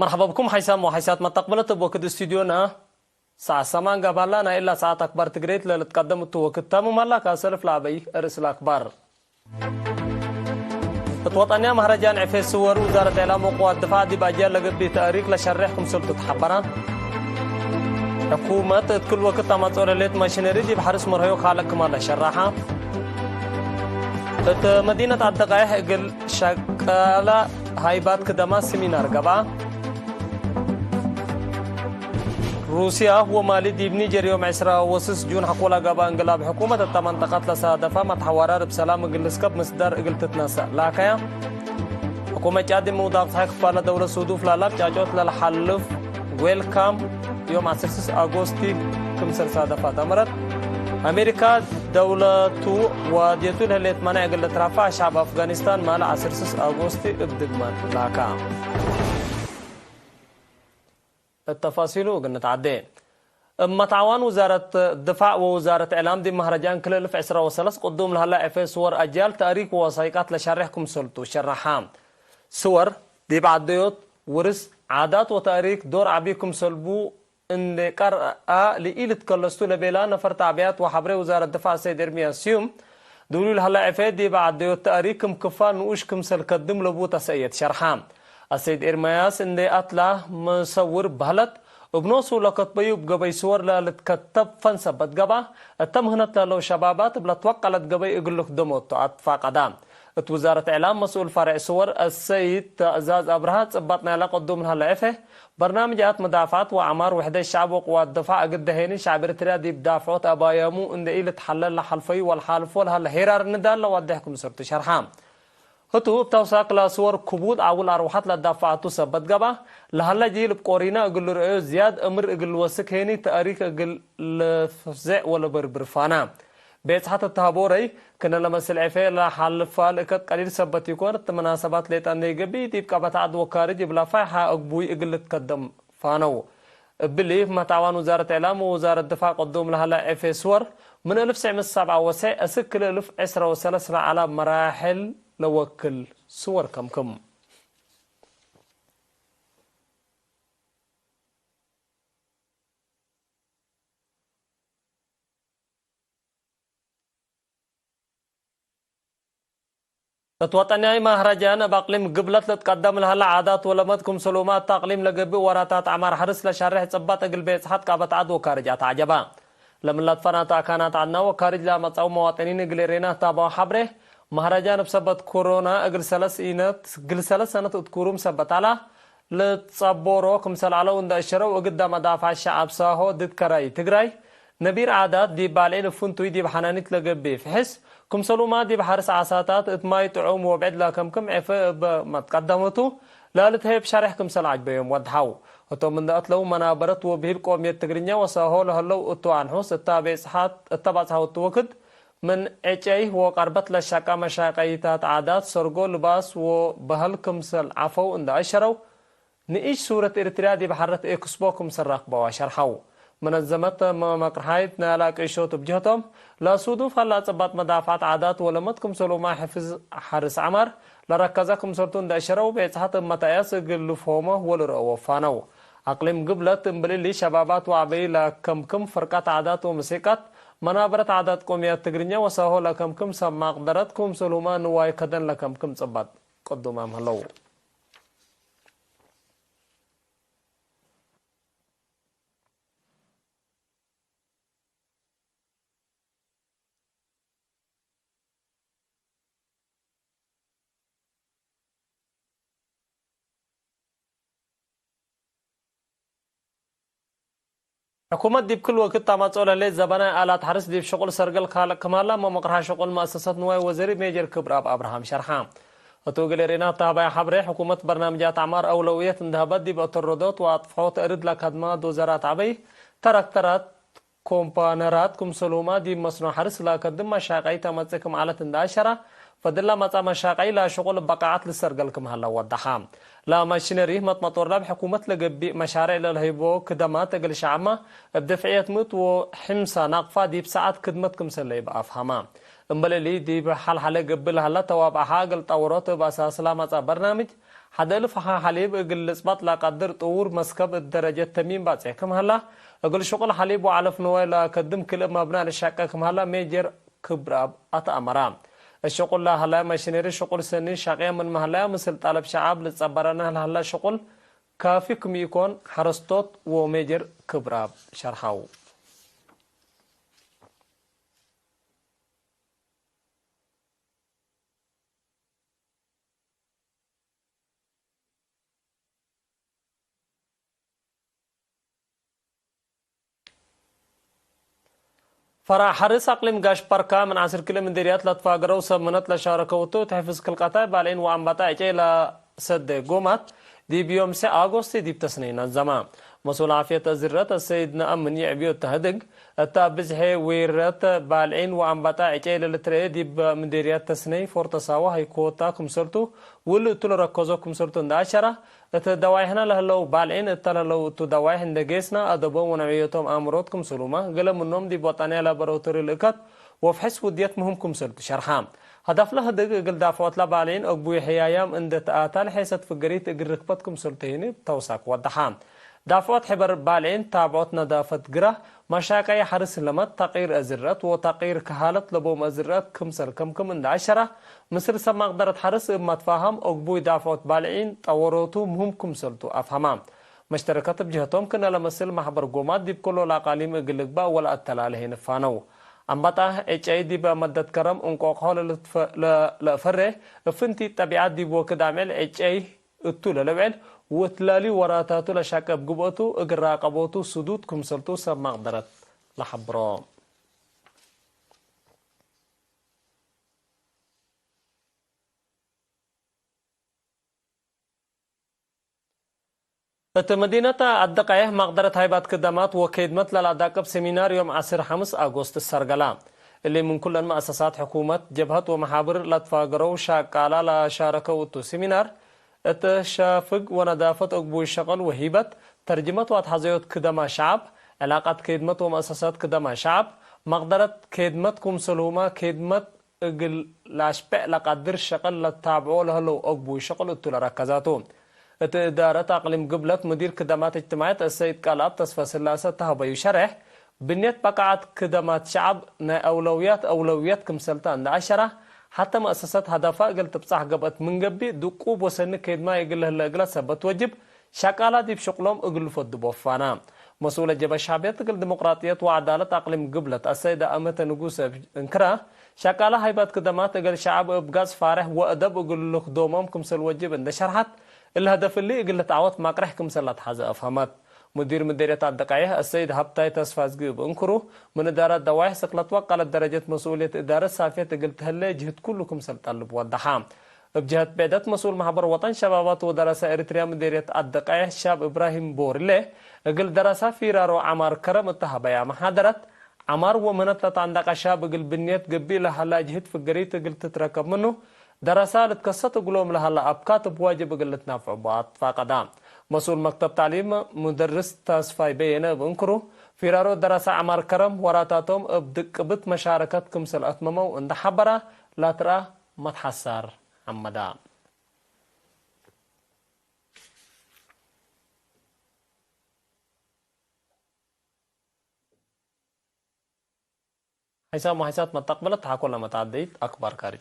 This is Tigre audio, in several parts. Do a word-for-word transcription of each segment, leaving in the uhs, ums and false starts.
መርሐባ ብኩም ሓይሳም ወሓይሳት መተቅብለት እብ ወክድ ስቱድዮና ሰዓት ሰማን ገብአላ። ናይ እላ ሰዓት አክባር ትግሬት ለልትቀደም እቱ ወክድ ተምም ሀላ። ካሰልፍ ለአበይ ርእስ ለአክባር። እት ወጠንያ መህረጃን ዕፌ ስወር ውዛረት ዕላም ወቅዋት ድፋዕ ዲብ አጅያል ለገብእ ተእሪክ ለሸሬሕ ክምሰልቱ ተሐበረ። ሕኩመት እት ክል ወክድ ተአማጽኦ ለህሌት ማሽነሪ ዲብ ሐርስ መርሀዮ ካልእ ክማለ ሸራሐ። እት መዲነት አደቃይሕ እግል ሸቀለ ሃይባት ክደማ ስሚናር ገብአ። ሩስያ ወማሊ ዲብ ኒጀር ዮም ዕስራ ወስስ ጁን ሐቆ ለገብአ እንቅላብ ሕኩመት እተ መንጠቀት ለሳደፈ መትሐወራር እብ ሰላም እግል ልስከብ ምስዳር እግል ትትነሰእ ላከየ። ሕኩመት ጫድ እብ ምውዳቅ ጸሓይ ክፋለ ደውለት ሱዱፍ ላላብ ጫጮት ለልሐልፍ ዌልካም ዮም ዐስር ስስ አጎስቲ ክምሰል ሳደፋት አመረት። አሜሪካ ደውለቱ ዋድየቱ ለህሌት መነዕ እግል ልትራፋዕ ሸዕብ አፍጋኒስታን ማለ ዐስር ስስ አጎስቲ እብ ድግማን ላካ። እት ተፋሲሉ እግል ንትዓዴ። እብ መትዓዋን ውዛረት ድፋዕ ወውዛረት እዕላም ዲብ መህረጃን ክልል እልፍ ዕስራ ወሰለስ ቅዱም ለሀላ ዕፌ ስወር አጅያል ተእሪክ ወወሳይቃት ለሸሬሕ ክምሰልቱ ሸረሐ። ስወር ዲብ ዐደዮት ውርስ፣ ዓዳት ወተእሪክ ዶር ዐቢ ክምሰል ቡ እንዴ ቀርአ ለኢልትከለስቱ ለቤላ ነፈር ተዕብያት ወሐብሬ ውዛረት ድፋዕ አሰይድ ኤርምያስ ስዩም፣ ዱሉይ ለሀለ ዕፌ ዲብ ዐደዮት ተእሪክ ክም ክፋል ንኡሽ ክምሰል ከድም ለቡ ተሰእየት ሸርሐ። አሰይድ ኤርምያስ እንዴ አትላ መሰውር በህለት፣ እብ ኖሱ ለከትበዩ እብ ገበይ ስወር ለልትከተብ ፈን ሰበት ገብአ፣ እተ ምህነት ለህለው ሸባባት እብ ለትወቀለት ገበይ እግል ልክደሞ ቱ አትፋቀዳ። እት ውዛረት እዕላም መስኡል ፈሬዕ ስወር አሰይድ ተእዛዝ አብርሃ፣ ጽባጥ ናይለ ቅዱም ለሀለ ዕፌ፣ በርናምጃት መዳፍዐት ወዐማር ውሕደት ሸዕብ ወቅዋት ድፋዕ እግል ደሄኒ ሸዕብ ኤሪትርያ ዲብ ዳፍዖት አባያሙ እንዴ ኢልትሐለል ለሐልፈዩ ወለሓልፎ ለሀለ ሄራር ንዳል ለዋዴሕ ክምሰልቱ ሸርሐ። ህቱ እብ ተውሳክ ለስወር ክቡድ ዐውል አርወሐት ለዳፍዐቱ ሰበት ገብአ፣ ለሀለ ጂል እብ ቆሪነ እግል ልርአዮ ዝያድ እምር እግል ልወስክ ሄኒ ተእሪክ እግል ልፍዜዕ ወለበርብር ፋና። ቤጽሐት እት ሀቦረይ ክነ ለመስል ዕፌ ለሐልፋ ልእከት ቀሊል ሰበት ኢኮን፣ እት መናሰባት ሌጠ እንዴ ገብእ ዲብ ቀበት ዐድ ወካርጅ እብ ለፋይሐ እግቡይ እግል ልትከደም ፋነው። እብሊ፣ መትዓዋን ውዛረት እዕላም ወውዛረት ድፋዕ ቅዱም ለሀለ ዕፌ ስወር፣ ምን እልፍ ትስዕ ምእት ሰብዓ ወትስዕ እስክ ክልኤ እልፍ ዕስራ ወሰለስ ለዐላ መራሕል ለወክል ስወር ከምክም። እት ወጠንያይ መህረጃን እብ አቅሊም ግብለት ልትቀደም ለሀለ ዓዳት ወለመድ ክምሰልሁመ እት አቅሊም ለገብእ ወራታት ዐማር ሐርስ ለሸሬሕ ጽባጥ እግል ቤጽሐት ቃበት ዐድ ወካርጅ አትዐጀበ። ለምን ለትፈናተ አካናት ዐድና ወካርጅ ለአመጽአው መዋጥኒን እግል ኤሬና ታባው ሐብሬ፣ መህረጃን እብ ሰበት ኮሮና እግል ሰለስ ኢነት፣ እግል ሰለስ ሰነት እት ኩሩም ሰበት ዐላ፣ ልትጸቦሮ ክምሰል ዐለው እንደ አሸረው፣ እግደ መዳፍዐት ሸዐብ ሳሆ ድድ ከራይ ትግራይ፣ ነቢር ዓዳት ዲብ ባልዒ ልፍንቱይ ዲብ ሐናኒት ለገብእ ፍሕስ፣ ክምሰሉማ ዲብ ሐርስ ዓሳታት እት ማይ ጥዑም ወብዕድ ለከምክም ዕፌ እበ መትቀደመቱ ለልትሀይብ ሸሬሕ ክምሰል ዐጅበዮም ወድሐው። ህቶም እንደ አትለው መናበረት ወብሂል ቆምየት ትግርኛ ወሳሆ ለህለው እቱ አንሑስ እተ ቤጽሐት፣ እተ ባጽሐው እቱ ወክድ፣ ምን ዕጨይ ወቀርበት ለሸቀ መሻቀይታት ዓዳት ሰርጎ ልባስ ወበህል ክምሰል ዐፈው እንደ አሸረው፣ ንኢሽ ሱረት ኤሪትርያ ዲብ ሐረት ኤክስፖ ክምሰል ረክበዋ ሸርሐው። መነዘመት መመቅርሓይት ናላ ቅሾት እብ ጀህቶም፣ ለሱዱፍ ሀላ ጽባጥ መዳፍዐት ዓዳት ወለመድ ክምሰሉማ ሕፍዝ ሐርስ ዐማር ለረከዘ ክምሰልቱ እንደ አሸረው፣ ቤጽሐት እብ መትአያስ እግል ልፍሆሞ ወልርአዎ ፋነው። አቅሊም ግብለት እምብልሊ ሸባባት ወዐበይ ለከምክም ፍርቀት ዓዳት ወሙሲቀት፣ መናበረት ዓዳት ቆምያት ትግርኛ ወሳሆ ለከምክም ሰብ ማቅደረት ክምሰልሁመ ንዋይ ከደን ለከምክም ጽባጥ ቅዱማም ህለው። ሕኩመት ዲብ ክል ወክድ ተአማጽኦ ለህሌት ዘበናይ አላት ሐርስ ዲብ ሽቁል ሰርገል ካልእ ክም ሀላ መመቅርሐ ሽቁል መአሰሰት ንዋይ ወዘሪ ሜጀር ክብረአብ አብርሃም ሸርሐ። ህቱ እግል ኤሬና ተሀባይ ሐብሬ፣ ሕኩመት በርናምጃት ዐማር አውለውየት እንዴ ሀበት ዲብ አተሮዶት ወአጥፍሖ ተእርድ ለከድማ ዶዘራት ዐበይ፣ ተራክተራት፣ ኮምፓነራት ክምሰልሁማ ዲብ መስኖ ሐርስ ለከድም መሻቀይ ተመጽእ ክም ዐለት እንዴ አሸራ፣ ፈድል ለመጽአ መሻቀይ ለሽቁል እብ በቃዐት ልሰርገል ክም ሀለ ወደሐ። ለማሽነሪ መጥመጦር ላብ ሕኩመት ለገብእ መሻሬዕ ለልሀይቦ ክደማት እግል ሸዐብመ እብ ድፍዕየት ምእት ወሕምሳ ናቅፋ ዲብ ሰዓት ክድመት ክምሰል ለይብ አፍሀመ። እምበል እሊ ዲብ ሐልሐለ ገብእ ለሀለ ተዋብዐ እግል ጠውሮት እብ አሳስ ለመጽአ በርናምጅ ሐደ እልፍ ሐ-፣ ሐሊብ እግል ልጽባጥ ለቀድር ጥዉር መስከብ እት ደረጀት ተሚም ባጽዕ ክም ሀላ፣ እግል ሽቁል ሐሊብ ወዐለፍ ንዋይ ለአከድም ክልእ መብነእ ለሻቀ ክም ሀላ ሜጀር ክብረአብ አትአመረ። እት ሽቁል ለሀላ ማሽነሪ ሽቁል ሰኒ ሻቅየ ምንመ ሀለያ፣ ምስል ጠለብ ሸዐብ ልጸበረነ ለሀላ ሽቁል ካፊ ክም ኢኮን ሐረስቶት ወሜጀር ክብረአብ ሸርሐው። ፈራዕ ሐርስ አቅሊም ጋሽ ባርካ ምን ዐስር ክልኤ ምዴርያት ለትፋገረው ሰብ ምነት ለሻረከው እቱ፣ እት ሕፍዝ ክልቀታይ ባልዒን ወአንባጣ ዕጨይ ለሰደ ጎማት ዲብ ዮም ሰ አጎስት ዲብ ተስነይ ነዘመ። መስኡል ዓፍየት እዝረት አሰይድ ነአምን ይዕብዮ ተህድግ፣ እተ ብዝሐ ዊረት ባልዒን ወአንባጣ ዕጨይ ለልትረኤ ዲብ ምዴርያት ተስነይ ፎርተሳዋ ሀይኮታ ክምሰልቱ፣ ውል እቱ ለረከዞ ክምሰልቱ እንደ አሸራ፣ እት ደዋይሕና ለህለው ባልዒን እተ ለህለው እቱ ደዋይሕ እንደ ጌስና፣ አደቦም ወነውዕየቶም አምሮት ክምሰሉመ፣ ገሌ ምኖም ዲብ ወጠንያ ለበረው ትሪ ልእከት ወፍሕስ ውድየት ምህም ክምሰልቱ ሸርሐ። ሀዳፍ ለህድግ እግል ዳፍዖት ለባልዒን አግቡይ ሕያያም እንደ ተአታል ሔሰት ፍገሪት እግል ርክበት ክምሰልቱ ህኒ ተውሳክ ወደሐ። ዳፍዖት ሕበር ባልዒን ታብዖት ነዳፈት ግራህ፣ መሻቀይ ሐርስ ለመት፣ ተቅይር እዝረት ወተቅይር ከሃለት ለቦም እዝረት ክምሰል ከምክም እንደ አሸራ፣ ምስል ሰብ መቅደረት ሐርስ እብ መትፋሀም አግቡይ ዳፍዖት ባልዒን ጠወሮቱ ምህም ክምሰልቱ አፍሀማ። መሽተረከት እብ ጀህቶም ክነ ለመስል ማሕበር ጎማት ዲብ ክሎ ለአቃሊም እግል ልግባእ ወለአተላልሄ ንፋነው። አምባጣህ ዕጨይ ዲብ መደት ከረም እንቆቅሖ ለልትፈ-፣ ለ-፣ ለእፈሬ፣ እብ ፍንቲት ጠቢዐት ዲብ ወክድ አምዕል ዕጨይ እቱ ለልብዕል ወእት ላሊ ወራታቱ ለሻቀብ ግብአቱ እግል ራቀቦቱ ስዱድ ክምሰልቱ ሰብ መቅደረት ለሐብሮ። እት መዲነት አደቀይሕ መቅደረት ሃይባት ክደማት ወኬድመት ለለአዳቅብ ሴሚናር ዮም ዐስር ሐምስ አጎስት እሰርገላ። እሊ ምን ኩለን መአሰሳት ሕኩመት፣ ጀብሀት ወመሓብር ለትፋገረው ሻቃላ ለሻረከው እቱ ሴሚናር፣ እት ሻፍግ ወነዳፈት አግቡይ ሸቅል ወሂበት፣ ተርጅመት ወአትሐዘዮት ክደማ ሸዐብ፣ ዕላቀት ኬድመት ወመአሰሳት ክደማ ሸዐብ፣ መቅደረት ኬድመት ክምሰልሁመ ኬድመት እግል ለአሽበዕ ለቀድር ሸቅል ለታብዖ ለህለው አግቡይ ሸቅል እቱ ለረከዛቱ። እት እዳረት አቅሊም ግብለት ሙዲር ክደማት እጅትማዕየት አሰይድ ቃልአብ ተስፈስላሰ ተሀበዩ ሸሬሕ፣ ብንየት በቃዐት ክደማት ሸዐብ ናይ አውለውያት አውለውያት ክምሰልተ እንደ አሸራ፣ ሐተ መአሰሰት ሀዳፋ እግል ትብጻሕ ገብአት ምን ገብእ፣ ድቁብ ወሰኒ ኬድማይ እግል ለህለ እግለ ሰበት ወጅብ፣ ሸቃላ ዲብ ሽቅሎም እግል ልፈዱ ቦፋና። መስኡለ ጀብሀት ሸዕብየት እግል ዲሞቅራጥየት ወዐዳለት አቅሊም ግብለት አሰይደ አመተ ንጉሰ እብ እንክራ፣ ሸቃላ ሃይባት ክደማት እግል ሸዐብ እብ ጋጽ ፋሬሕ ወአደብ እግል ልክዶሞም ክምሰል ወጅብ እንደ ሸርሐት፣ እሊ ሀደፍ እሊ እግል ልትዓወት ማቅረሕ ክምሰል ለትሐዘ አፍሀመት። ሙዲር ምዴርየት አደቃይሕ አሰይድ ሀብታይ ተስፋዝጊ እብ እንክሩ፣ ምን እዳረት ደዋይሕ ስክ ለትወቀለት ደረጀት መስኡልየት እዳረት ሳፍየት እግል ተህሌ ጅህድ ኩሉ ክምሰል ጠልብ ወደሐ። እብ ጀህት ብዕደት መስኡል ማሕበር ወጠን ሸባባት ወደረሰ ኤሪትርያ ምዴርየት አደቃይሕ ሻብ እብራሂም ቦርሌ፣ እግል ደረሰ ፊራሮ ዐማር ከረም እተ ሀበያ መሓደረት፣ ዐማር ወምህነት ለተአንዳቀ ሻብ እግል ብንየት ገብእ ለሀላ ጅህድ ፍገሪት እግል ትትረከብ ምኑ፣ ደረሰ ልትከሰት እግሎም ለሀላ አብካት እብ ዋጅብ እግል ልትናፍዕ ቡ አትፋቀዳ። መስኡል መክተብ ተዕሊም ሙደርስ ተስፋይ በየነ እብ እንክሩ፣ ፊራሮ ደረሰ ዐማር ከረም ወራታቶም እብ ድቅብት መሻረከት ክምሰል አትመመው እንደ ሐበራ፣ ላትርአ መትሐሳር ሐመዳ። ሐይሳም ወሐይሳት መተቅበለት ተሓኮ ለመትዓደይት አክባር ካሪ።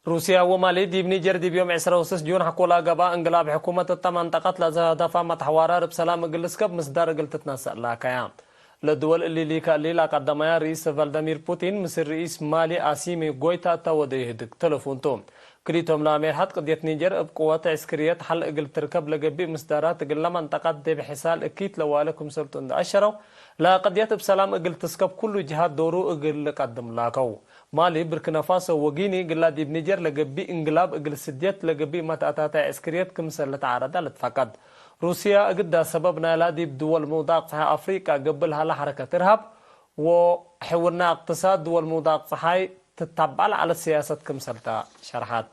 ሩስያ ወማሊ ዲብ ኒጀር ዲብ ዮም ዕስራ ወስስ ጁን ሐቆላ ገብአ እንቅላብ ሕኩመት እተ መንጠቀት ለዘሀደፋ መትሐዋራር እብ ሰላም እግል ልስከብ ምስዳር እግል ትትነሰእ ላከያ። ለድወል እሊ ሊከ እሊ ለቀደመያ ርኢስ ቨልደሚር ፑቲን ምስል ርኢስ ማሊ አሲሚ ጎይታ እተ ወደ ይህድግ ተለፉን ቱ። ክሊቶም ለአሜርሐት ቅድየት ኒጀር እብ ቅወት ዕስክርየት ሐል እግል ትርከብ ለገብእ ምስዳራት እግለ መንጠቀት ዲብ ሕሳል እኪት ለዋለ ክምሰልቱ እንደ አሸረው፣ ለቅድየት እብ ሰላም እግል ትስከብ ኩሉ ጅሃት ዶሩ እግል ልቀድም ላከው። ማሊ፣ ብርኪናፋሶ ወጊኒ እግላ ዲብ ኒጀር ለገብእ እንግላብ እግል ስድየት ለገብእ መትአታታይ ዕስክርየት ክምሰል ልትዓረዳ ልትፈቀድ። ሩስያ እግዳ ሰበብ ናይላ ዲብ ድወል ምውዳቅ ጸሓይ አፍሪቃ ገብእ ለሀላ ሐረከት እርሃብ ወሕውና እቅትሳድ ድወል ምውዳቅ ጸሓይ ትታብዐ ለዐለት ስያሰት ክምሰልታ ሸርሐት።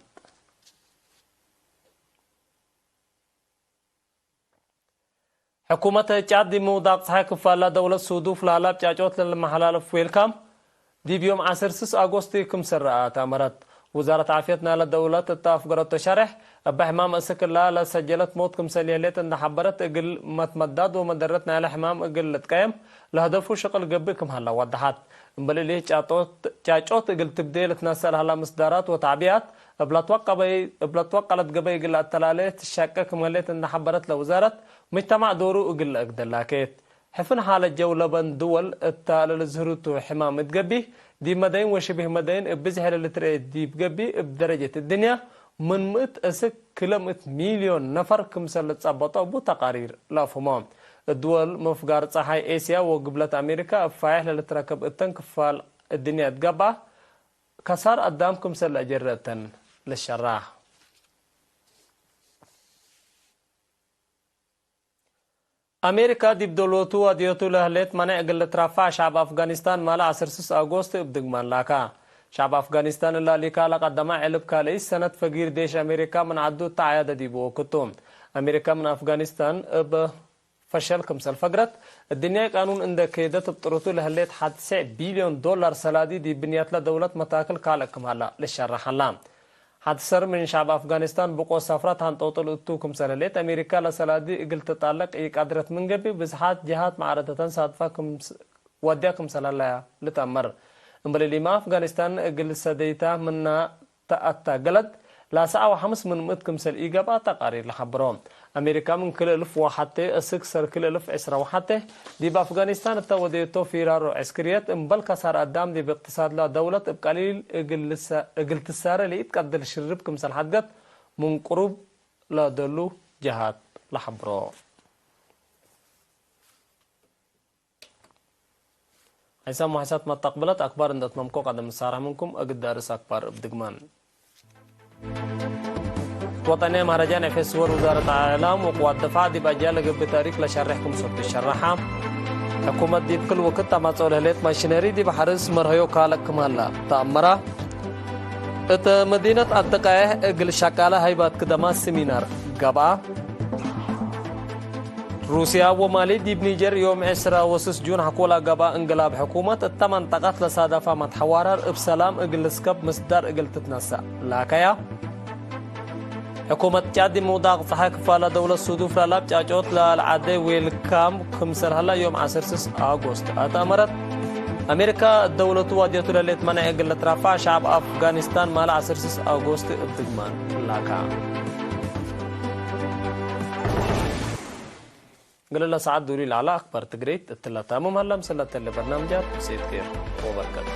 ሕኩመት ጫድ ዲብ ምውዳቅ ጸሓይ ክፋላ ደውለት ሱዱፍ ለሀላ ብ ጫጮት ለልመሐላለፍ ዌልካም ዲብ ዮም ዐስር ስስ አጎስት ክምሰል ረአት አመረት። ውዛረት ዓፍየት ናለ ደውለት እተ አፍገረቶ ሸሬሕ፣ እበ ሕማም እስክ እላ ለሰጀለት ሞት ክምሰል የህሌት እንደ ሐበረት፣ እግል መትመዳድ ወመደረት ናይለ ሕማም እግል ልትቀየም ለህደፉ ሽቅል ገብእ ክም ሀላ ወደሐት። እምበል እሊህ ጫጦት፣ ጫጮት እግል ትብዴ ልትነሰእ ለሀላ ምስዳራት ወተዕቢያት፣ እብ ለትወቀበይ፣ እብ ለትወቀለት ገበይ እግል ለአተላሌ ትሸቄ ክም ህሌት እንደ ሐበረት ለውዛረት፣ ሙጅተማዕ ዶሩ እግል ለአግደ ላኬት። ሕፍን ሓለት ጀው ለበን ድወል እተ ለልዝህርቱ ሕማም እት ገቢህ፣ ዲብ መደይን ወሽብህ መደይን እብ ብዝሒ ለልትርኤ ዲብ ገቢህ፣ እብ ደረጀት እድንያ ምን ምእት እስክ ክለ ምእት ሚልዮን ነፈር ክምሰል ልትጸበጦ እቡ ተቃሪር ለአፍህሞ። እድወል ምፍጋር ጸሓይ ኤስያ ወግብለት አሜሪካ እብ ፋይሕ ለልትረከብ እተን ክፋል እድንያ እት ገብአ፣ ከሳር አዳም ክምሰል ለአጀረ እተን ልሸራህ። አሜሪካ ዲብ ዶሎቱ ወድዮቱ ለህሌት መኔዕ እግል ልትራፋዕ ሸዕብ አፍጋኒስታን ማለ ዐስር ስስ አጎስት እብ ድግማን ላካ። ሸዕብ አፍጋኒስታን እላ ሊካ ለቀደማ ዕልብ ካልእይ ሰነት ፈጊር ዴሽ አሜሪካ ምን ዐዱ እተ ዐያደ ዲቡ ወክቱ። አሜሪካ ምን አፍጋኒስታን እብ ፈሸል ክምሰል ፈግረት፣ እድንያይ ቃኑን እንደ ኬደት እብ ጥሩቱ ለህሌት ሐድ ስዕ ቢልዮን ዶላር ሰላዲ ዲብ ብንያትለ ደውለት መታክል ካልእ ክም ሀላ ልሸረሕ ሀላ። ሐድ ሰር ምን ሸዕብ አፍጋኒስታን ብቆ ሰፍራት ሀንጦጥል እቱ ክምሰል ህሌት፣ አሜሪካ ለሰላዲ እግል ትጣለቅ ኢቀድረት ምን ገብእ፣ ብዝሓት ጀሃት መዓረተተን ሳድፋ ክምስ-፣ ወድያ ክምሰል ሀለያ ልትአመር። እምበል እሊመ አፍጋኒስታን እግል ሰደይታ ምና ተአታገለት፣ ለሰዓ ወሐምስ ምን ምእት ክምሰል ኢገብአ ተቃሪር ለሐብሮ። አሜሪካ ምን ክልኤ እልፍ ወሐቴ እስክ ሰር ክልኤ እልፍ ዕስራ ወሐቴ ዲብ አፍጋኒስታን እተ ወደየቶ ፊራሮ ዕስክርየት እምበል ከሳር አዳም ዲብ እቅትሳድላ ደውለት እብ ቀሊል እግል ልሳ-፣ እግል ትሳረ ለኢትቀድር ሽርብ ክምሰል ሐድገት ምን ቅሩብ ለደሉ ጀሃት ለሐብሮ። ሐይሳም ወሐሳት መተቅብለት አክባር እንደ አትመምኮ ቀደም ንሳረሕ ምንኩም፣ እግል ዳርስ አክባር እብ ድግማን። ወጠንየ መህረጃን ኤፌስ ወር ውዛረት አዕላም ወቅዋት ደፋዕ ዲብ አጅያል ለገብእ ታሪክ ለሸሬሕ ክምሰል ትሸረሐ። ሕኩመት ዲብ ክል ወክድ ተማጽኦ ለህሌት ማሽነሪ ዲብ ሐርስ መርሀዮ ካልእ ክም ሀላ ተአመራ። እት መዲነት አድቃየህ እግል ሸቃለ ሀይባት ክደማት ሲሚናር ገብአ። ሩስያ ወማሊ ዲብ ኒጀር ዮም ዕስራ ወስስ ጁን ሐቆ ለገብአ እንቅላብ ሕኩመት እተ መንጠቀት ለሳደፋ መትሐዋራር እብ ሰላም እግል ልስከብ ምስዳር እግል ትትነሰእ ላከያ። ሕኩመት ጫድ ዲብ ምውዳቅ ጸሓይ ክፋላ ደውለት ሱዱፍ ለላብ ጫጮት ለአልዓዴ ዌልካም ክምሰል ሀላ ዮም ዐስር ስስ አጎስት አትአመረት። አሜሪካ እት ደውለቱ ዋድየቱ ለሌት መነዕ እግል ልትራፋዕ ሸዕብ አፍጋኒስታን ማለ ዐስር ስስ አጎስት እብ ድግማን ላካ። እግል ለሰዓት ዱሪ ለዐለ አክባር ትግሬት እትለ ታምም ሀላ። ምስለ እተለ በርናምጃት ብሴት ኬር ወበርከት።